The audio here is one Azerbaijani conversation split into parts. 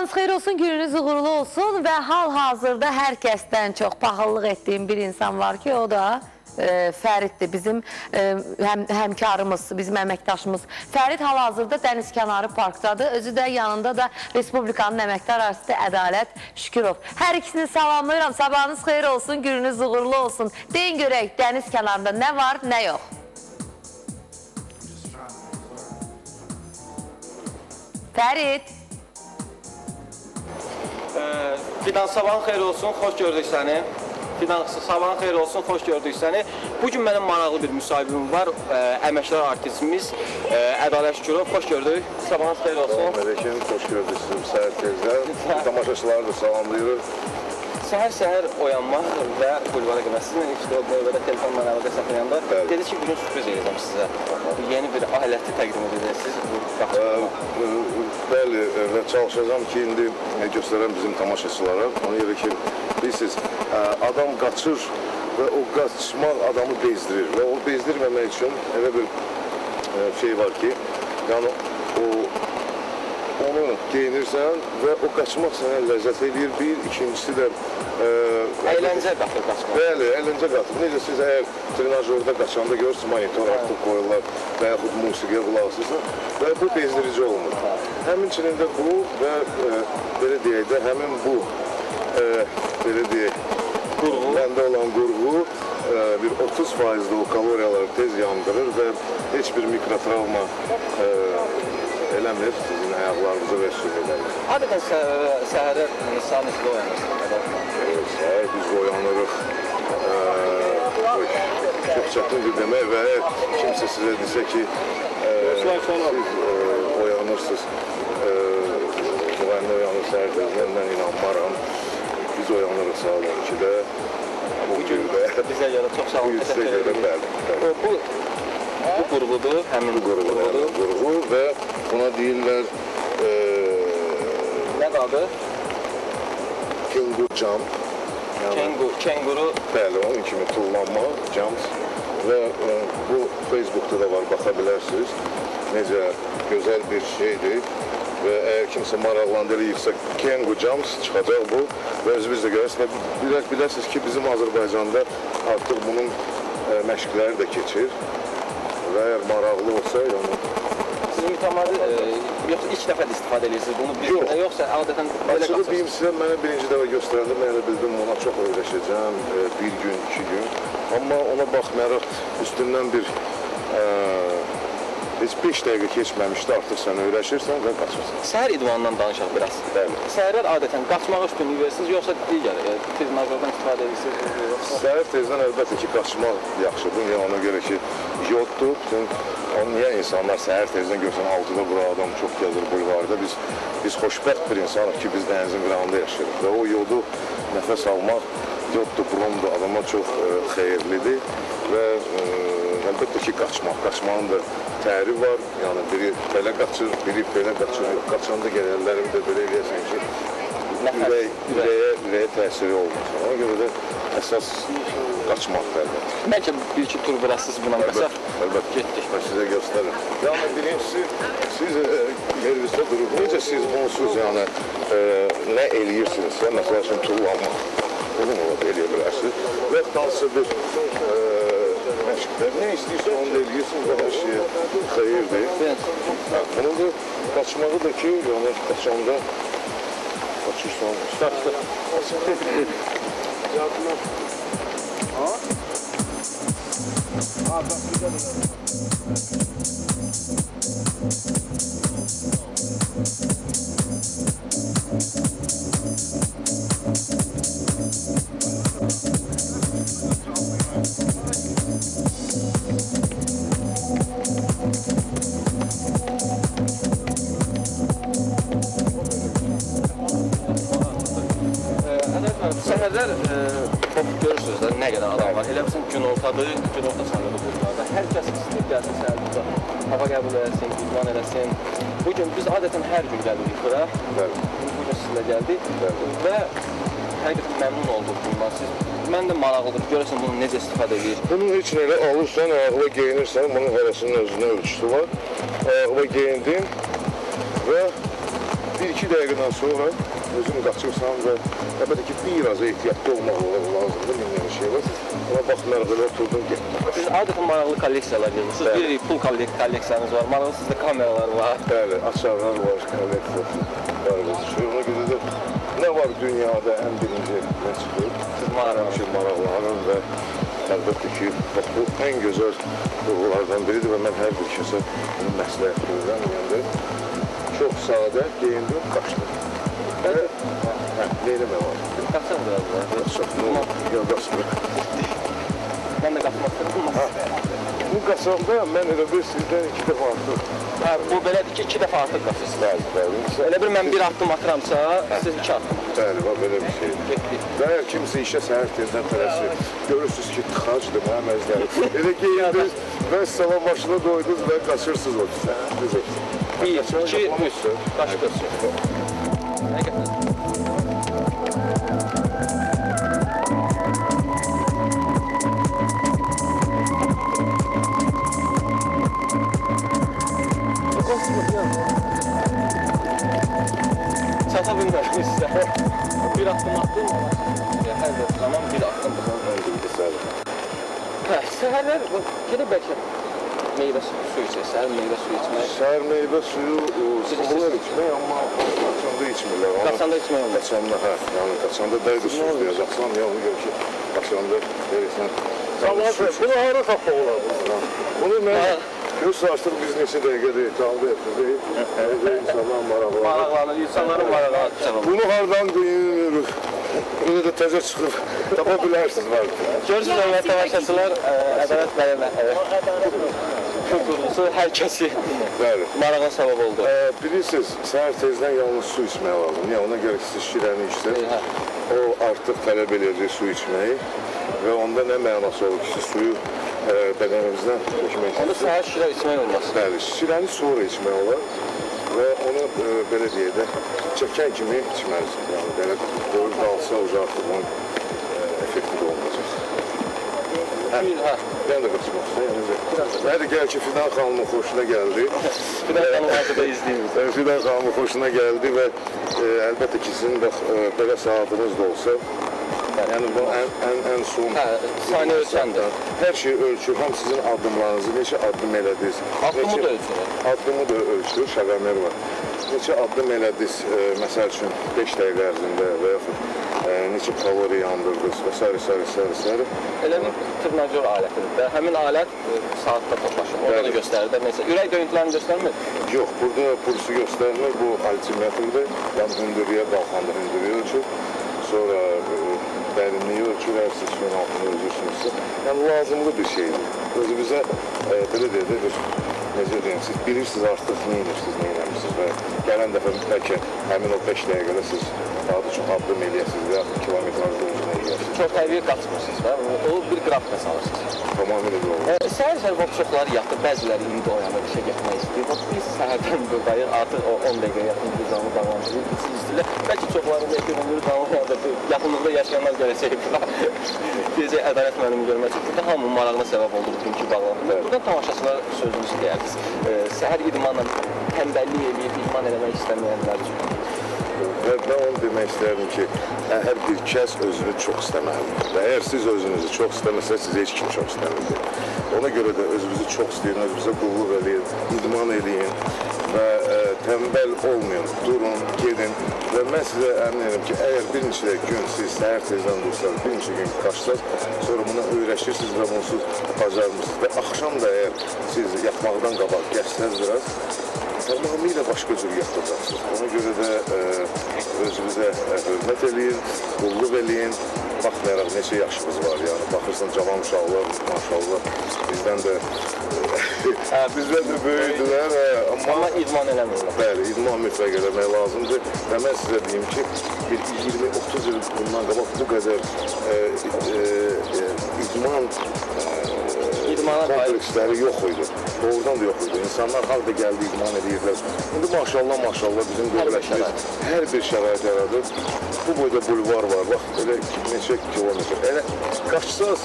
Sabahınız xeyir olsun, gününüz uğurlu olsun və hal-hazırda hər kəsdən çox paxıllıq etdiyim bir insan var ki, o da Fəriddir, bizim həmkarımız, bizim əməkdaşımız. Fərid hal-hazırda Dənizkənarı Parkdadır, özü də yanında da Respublikanın əməkdar artisti Ədalət Şükürov. Hər ikisini salamlayıram, sabahınız xeyir olsun, gününüz uğurlu olsun. Deyin görək, dəniz kənarında nə var, nə yox? Fərid! Fidan, sabahın xeyir olsun, xoş gördük səni. Fidan, sabahın xeyir olsun, xoş gördük səni. Bugün mənim maraqlı bir müsahibim var, əməkdar artistimiz Ədalət Şükürov. Xoş gördük, sabahınız xeyir olsun. Salam əleykum, xoş gördük sizi səhər tezdən. Tamaşaçıları da salamlayırıq. Səhər-səhər oyanmaq və bulvara qədər sizinlə ilk növbədə telefonla əlaqə saxlayanda dedi ki, bugün sürpriz edəcəm sizə. Yeni bir aləti təqdim edəcəksiniz. Bəli, və çalışacağam ki, indi göstərəm bizim tamaşaçılara. Ona görə ki, bilirsiniz, adam qaçır və o qaçmaq adamı bezdirir. Və o bezdirməmək üçün elə bir şey var ki, yəni onu geyinirsən və o qaçmaq sənə ləzzət eləyir. Bir, ikincisi də... Əyləncə qatır qaçmaq. Bəli, əyləncə qatır. Necə siz əgər trenajorda qaçanda görürsünüz, monitor artıq qoyurlar və yaxud musiqiyə qulaq asırsan və bu bezdirici olmur. Həmçinin də bu və belə deyək də, həmin bu, belə deyək, məndə olan qurğu bir 30%-də o kaloriyaları tez yandırır və heç bir mikrotravma eləmir sizin ayaqlarınıza və sümüklərinizə. Adətən səhərə saat neçədə oyanırsınız? Səhər biz oyanırıq. Çox çətindir demək və əgər kimsə sizə desə ki, siz oyanırsınız, müğənni oyanır səhər tezdən, mən inanmaram. Biz oyanırıq saat 12-də, 11-də. Bizə görə çox sağ olun, təşəkkür edirəm. Bu qurğudur, həmin qurğudur. Qurğu və buna deyirlər... Nə adı? Kengu jump. Kenguru. Bəli, onun kimi tullanma, jump. Və bu Facebook'da da var, baxa bilərsiniz. Necə gözəl bir şeydir. Və əgər kimsə maraqlandırırsa, Kengu jumps çıxacaq bu. Və özünüz də görərsiniz. Və bilərsiniz ki, bizim Azərbaycanda artıq bunun məşqləri də keçir. Və əgər maraqlı olsa, yəni... Siz mütəmadi, yoxsa ilk dəfə də istifadə edirsiniz bunu bir günə, yoxsa adətən belə qaçırsınız? Açığı deyim sizə, mənə birinci dəfə göstərəndə mən elə bildim, ona çox öyrəşəcəm, bir gün, iki gün. Amma ona baxmayaraq, üstündən bir heç 5 dəqiqə keçməmişdi, artıq sən öyrəşirsən və qaçırsan. Səhər idmanından danışaq biraz. Bəli. Səhərlər adətən qaçmağa üstünlük verirsiniz, yoxsa digər trenajordan istifadə edirsiniz? Səhər tezdən əlbəttə ki, qaçmaq yaxşıdır. Yəni ona görə ki, yoddur. Bütün, niyə insanlar səhər tezdən görsən 6-da bura adam çox gəzir bulvarda. Biz xoşbəxt bir insanıq ki, biz dənizin qırağında yaşayırıq və o yodu nəfəs almaq, yoddur, bromdur, adama çox xeyirlidir və əlbəttə ki, qaçmaq. Qaçmanın da təri var, yəni biri belə qaçır, biri belə qaçır. Qaçanda gələnlərim də belə eləyəsən ki, ürəyə təsiri olmasın. Ona görə də əsas qaçmaqdır əlbəttə. Bəlkə bir-iki tur vurasınız buna qaçaq. Əlbəttə, getdik. Mən sizə göstərirəm. Yəni birincisi, siz yerinizdə durub, necə siz onsuz yəni nə eləyirsinizsə, məsəl üçün tullanmaq, bunu ola da eləyə bilərsiniz. Və hansısa bir məşqlər, nə istəyirsə onu da eləyirsiniz və hər şeyə xeyirdir. Bunu da qaçmağı da ki, yəni qaçanda qaçırsan. Qaçdıq. Səhərlər görürsünüz də nə qədər adam var. Elə bilsin günortadır, günorta saatı buralarda. Hər kəs istəyir gəlsin səhər burada hava qəbul eləsin, idman eləsin. Bugün biz adətən hər gün gəlirik bura. Bugün sizinlə gəldik və həqiqətən məmnun olduq bundan. Siz, mən də maraqlıdır, görəsən bunu necə istifadə edir? Bunun heç elə alırsan, ayaqla geyinirsən, bunun hərəsinin özünə ölçüsü var. Ayaqla geyindin və 1-2 dəqiqədən sonra özün qaçırsan və əlbəttə ki, biraz ehtiyatlı olmaq lazımdır, min dənə şey var. Ona baxmayaraq elə oturdun, getdin. Siz adətən maraqlı kolleksiyalar yığırsınız. Bir pul kolleksiyanız var, maraqlı sizdə kameralar var. Bəli, açarlar var, kolleksiyası var. Ona görə də nə var dünyada ən birinci nə çıxır? Siz maraqlanırım və əlbəttə ki, bax bu ən gözəl qurğulardan biridir və mən hər bir kəsə bunu məsləhət görürəm. Yəni çox sadə geyindim, qaçdım. Və neyləmək var? Qaçsam biraz da. Qaçsam, nə olur? Yox, qaçmıram. Mən də qaçmaq istəyirəm. Bu qaçanda mən elə bir sizdən 2 dəfə artıq. Hə, bu belədir ki, 2 dəfə artıq qaçırsınız. Bəli, bəli. Elə bir mən bir addım atıramsa, siz 2 addım atırsınız. Bəli, bax, belə bir şeydir. Getdik. Və əgər kimsə işə səhər tezdən tələsir, görürsünüz ki, tıxacdır, mənim əzlərim. Elə geyindiniz və salam başına qoydunuz və qaçırsınız ofisə. Düz ofisə. 1, 2, 3. Qaçdıq. Həqiqətən. Çata bilmədim sizə. Bir addım attım, amma hər zaman bir addım bundan öncəydi. Hə, səhərlər gedib bəlkə meyvə suyu içək, səhər meyvə suyu içmək. Səhər meyvə suyu olar içmək, amma qaçanda içmirlər. Qaçanda içmək olmaz. Qaçanda, hə, yəni qaçanda dəqiq suslayacaqsan, ya onu görə ki, qaçanda verirsən. Bunu hara tapmaq olar? Bunu mən görürsünüz, artıq biz neçə dəqiqədir canlı efirdə, insanlar maraqlanır. Maraqlanır, insanların maraqlanır. Bunu hardan deyir, elə də təzə çıxır, tapa bilərsiniz var. Görürsünüz, hörmətli tamaşaçılar, Ədalət müəllim qurğusu hər kəsi marağa səbəb oldu. Bilirsiniz, səhər tezdən yalnız su içmək lazım. Niyə? Ona görə ki, siz şirəni içsiniz, o artıq tələb eləyəcək su içməyi və onda nə mənası olur ki, siz suyu bədənimizdən tökmək istəyirsiniz. Onda səhər şirə içmək olmaz. Bəli, şirəni sonra içmək olar və onu belə deyək də, çəkən kimi içməlisiniz. Yəni, belə qoyub qalsa, o artıq onun effekti də olmayacaq. Mən də qaçmaq istəyirəm. Mən də gəl ki, Fidan xanımın xoşuna gəldi. Fidan xanım hazırda izləyir. Fidan xanımın xoşuna gəldi və əlbəttə ki, sizin bax, belə saatınız da olsa, yəni bu ən son... Saniyə ölçəndir. Hər şey ölçür, həm sizin addımlarınızı, neçə addım elədiniz. Addımı da ölçür. Addımı da ölçür, şəqəmlər var. Neçə addım elədiniz, məsəl üçün 5 dəqiqə ərzində və yaxud neçə kalori yandırdınız və s. s. s. Elə bir trenajör alətidir də. Həmin alət saatda toplaşır, orada da göstərir də. Nəsə, ürək döyüntülərini göstərmir? Yox, burada pulsu göstərmir, bu altimetrdir. Yəni hündürlüyə qalxanda hündürlüyü ölçür. Sonra dərinliyi ölçür, əgər siz suyun altında özürsünüzsə. Yəni lazımlı bir şeydir. Özünüzə belə deyək də, bir, necə deyim, siz bilirsiniz artıq nə edirsiniz, nə eləmişsiniz və gələn dəfə bəlkə həmin o 5 dəqiqədə siz daha da çox addım eləyəsiniz və yaxud kilometrajda uzun eləyəsiniz. Çox təbii qaçmırsınız da, o bir qrafikə salırsınız. Tamamilə doğru. Səhər-səhər bax çoxları yatır, bəziləri indi oyanır, işə getmək istəyir. Bax biz səhərdən buradayıq, artıq o 10 dəqiqəyə yaxın bir canlı bağlantı istəyirlər. Bəlkə çoxları da efir canlı yaxınlıqda yaşayanlar gələcək bura. Deyəcək Ədalət müəllimi görmək üçün. Burada hamının marağına səbəb oldu bugünkü bağlantı. Buradan tamaşaçılara sözünüzü deyərdiniz. Səhər idmanla tənbəllik eləyib, idman eləmək istəməyənlər üçün. Və mən onu demək istərdim ki, hər bir kəs özünü çox istəməlidir. Və əgər siz özünüzü çox istəməsəniz, sizi heç kim çox istəmir. Ona görə də özünüzü çox istəyin, özünüzə qulluq eləyin, idman eləyin və tənbəl olmayın, durun, gedin. Və mən sizə əmin edirəm ki, əgər bir neçə gün siz səhər tezdən dursanız, bir neçə gün qaçsanız, sonra buna öyrəşirsiniz və bunsuz bacarmırsınız. Və axşam da əgər siz yatmaqdan qabaq gəzsəniz biraz, tamamilə başqa cür yatacaqsınız. Ona görə də özünüzə hörmət eləyin, qulluq eləyin. Baxmayaraq neçə yaşımız var, yəni baxırsan cavan uşaqlar, maşallah, bizdən də böyüdülər. Amma idman eləmirlər. Bəli, idman mütləq eləmək lazımdır. Və mən sizə deyim ki, bir 20-30 il bundan qabaq bu qədər idman kompleksləri yox idi. Doğrudan da yox idi. İnsanlar harda gəldi, idman edirdilər. İndi maşallah, maşallah bizim dövlətimiz hər bir şərait yaradır. Bu boyda bulvar var, bax, elə neçə kilometr. Elə qaçsaz,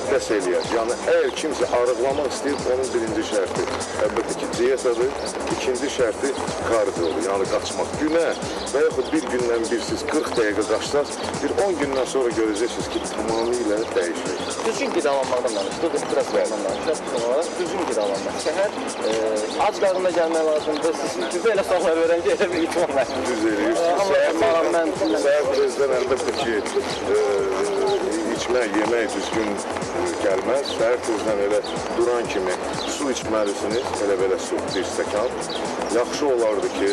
bəs eləyər. Yəni, əgər kimsə arıqlamaq istəyir, onun birinci şərti əlbəttə ki, diyetadır, ikinci şərti kardiodur, yəni qaçmaq. Günə və yaxud bir gündən bir siz 40 dəqiqə qaçsaz, bir 10 gündən sonra görəcəksiniz ki, tamamilə dəyişir. Düzgün qidalanmaqdan danışdıq, biraz ondan danışaq. Son olaraq düzgün qidalanmaq. Səhər ac qarnına gəlmək lazımdır. Siz bizə elə suallar verən ki, elə bir idman məşqi. Düz eləyirsiniz. Səhər tezdən əlbəttə ki, içmək, yemək düzgün gəlməz. Səhər tezdən elə duran kimi su içməlisiniz, elə belə su, bir stəkan. Yaxşı olardı ki,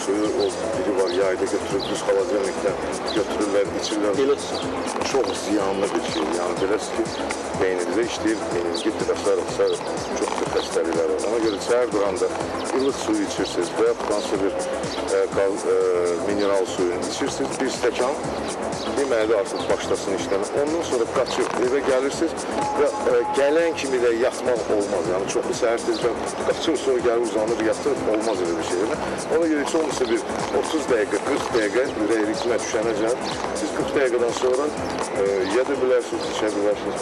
suyu o biri var yayda götürüb, düz xaladelnikdən götürürlər, içirlər. Çox ziyanlı bir şey. Yəni beləsiz ki, beyninizə işləyir, meningit və s. və s. Çox çox xəstəliklər var. Ona görə səhər duranda ilıq suyu içirsiniz və yaxud hansısa bir mineral suyunu içirsiniz, bir stəkan, bir mədə artıq başlasın işləmə. Ondan sonra qaçıb evə gəlirsiniz və gələn kimi də yatmaq olmaz. Yəni çoxu səhər tezdən qaçır, sonra gəlir, uzanır, yatır, olmaz elə bir şey. Ona görə heç olmasa bir 30 dəqiqə, 40 dəqiqə ürək ritmə düşənəcən, siz 40 dəqiqədən sonra yedə bilərsiniz, içə bilərsiniz.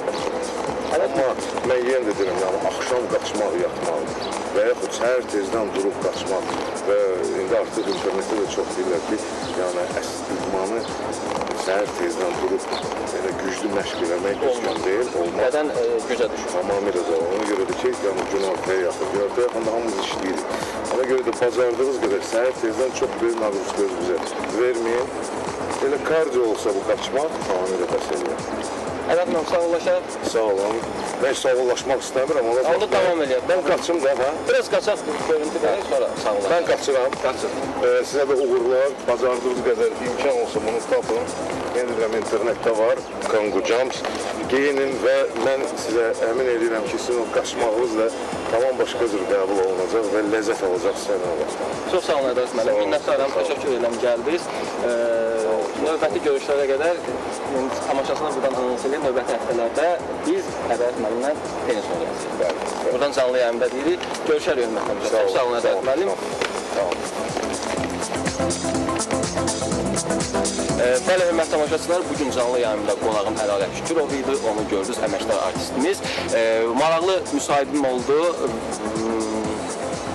Amma mən yenə də deyirəm, yəni axşam qaçmaq, yatmaq və yaxud səhər tezdən durub qaçmaq və indi artıq internetdə də çox deyirlər ki, yəni əsl idmanı səhər tezdən durub elə güclü məşq eləmək düzgün deyil, olmaz. Bədən gücə düşür. Tamamilə də. Ona görə də ki, yəni günortaya yaxın. Günortaya yaxında hamımız işləyirik. Ona görə də bacardığınız qədər səhər tezdən çox böyük naqruz özünüzə verməyin. Elə kardiyo olsa bu qaçmaq tamamilə bəs eləyər. Ədalət müəllim, sağollaşaq. Sağ olun. Mən sağollaşmaq istəmirəm. Onda davam eləyək. Mən qaçım da, hə? Biraz qaçaq, görüntü verək, sonra sağollaşaq. Mən qaçıram. Qaçır. Sizə də uğurlar. Bacardığınız qədər imkan olsa bunu tapın. Yenə deyirəm, internetdə var. Kangoo Jumps. Geyinin və mən sizə əmin edirəm ki, sizin o qaçmağınız da tamam başqa cür qəbul olunacaq və ləzzət alacaqsınız həmin o vaxtdan. Çox sağ olun Ədalət müəllim. Minnətdaram. Təşəkkür edirəm gəldiniz. Növbəti görüşlərə qədər tamaşasını buradan anons edeyim. Növbəti həftələrdə biz Ədalət müəllimlə tenis oynayacağıq. Buradan canlı yayımda deyirik. Görüşərik hörmətli tamaşaçılar. Çox sağ olun Ədalət müəllim. Sağ olun. Bəli, hörmətli tamaşaçılar, bugün canlı yayımda qonağım Ədalət Şükürov idi. Onu gördünüz, əməkdar artistimiz. Maraqlı müsahibim oldu.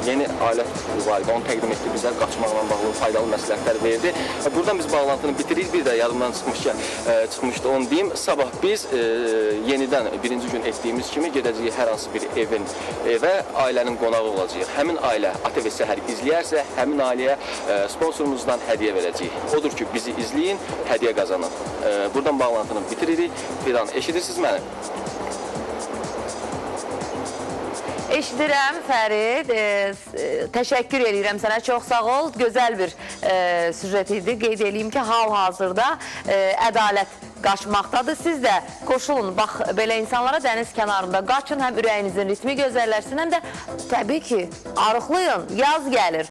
Yeni alət var idi, onu təqdim etdi bizə, qaçmaqla bağlı faydalı məsləhətlər verdi. Buradan biz bağlantını bitiririk, bir də yadımdan çıxmışdı onu deyim. Sabah biz yenidən birinci gün etdiyimiz kimi gedəcəyik hər hansı bir evə, ailənin qonağı olacağıq. Həmin ailə ATV Səhər izləyərsə, həmin ailəyə sponsorumuzdan hədiyyə verəcəyik. Odur ki, bizi izləyin, hədiyyə qazanın. Buradan bağlantını bitiririk. Fidan, eşidirsiniz məni? Eşidirəm Fərid, təşəkkür edirəm sənə, çox sağ ol. Gözəl bir süjet idi. Qeyd eləyim ki, hal-hazırda ədalət qaçmaqdadır. Siz də qoşulun, bax, belə insanlara dəniz kənarında qaçın, həm ürəyinizin ritmi gözəlləşsin, həm də təbii ki, arıqlayın, yaz gəlir.